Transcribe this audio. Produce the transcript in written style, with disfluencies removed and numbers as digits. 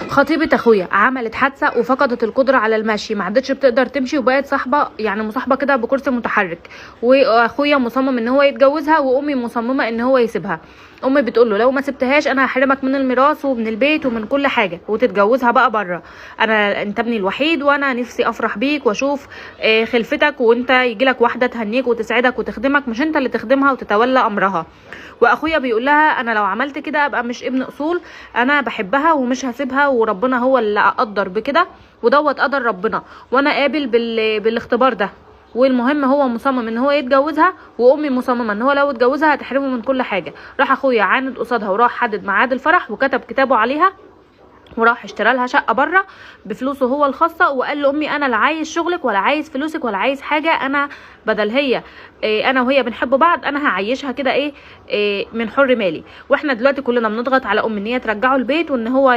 خطيبة اخويا عملت حادثة وفقدت القدرة على المشي، ما عادتش بتقدر تمشي وبقت صاحبة، يعني مصاحبة كده بكرسي متحرك. واخويا مصمم ان هو يتجوزها وامي مصممة ان هو يسيبها. امي بتقول له لو ما سبتهاش انا هحرمك من الميراث ومن البيت ومن كل حاجة وتتجوزها بقى بره. انا انت ابني الوحيد وانا نفسي افرح بيك واشوف خلفتك، وانت يجيلك واحدة تهنيك وتسعدك وتخدمك، مش انت اللي تخدمها وتتولى امرها. واخويا بيقول لها انا لو عملت كده ابقى مش ابن اصول، انا بحبها ومش هسيبها، وربنا هو اللي قدر بكده ودوت قدر ربنا، وانا قابل بالاختبار ده. والمهم هو مصمم ان هو يتجوزها، وامي مصممه ان هو لو اتجوزها هتحرمه من كل حاجة. راح اخويا عاند قصادها وراح حدد ميعاد الفرح وكتب كتابه عليها، وراح اشترى لها شقه بره بفلوسه هو الخاصة، وقال لامي انا لا عايز شغلك ولا عايز فلوسك ولا عايز حاجة، انا بدل هي إيه، انا وهي بنحب بعض، انا هعيشها كده ايه من حر مالي. واحنا دلوقتي كلنا بنضغط على امي ان هي ترجعه البيت وان هو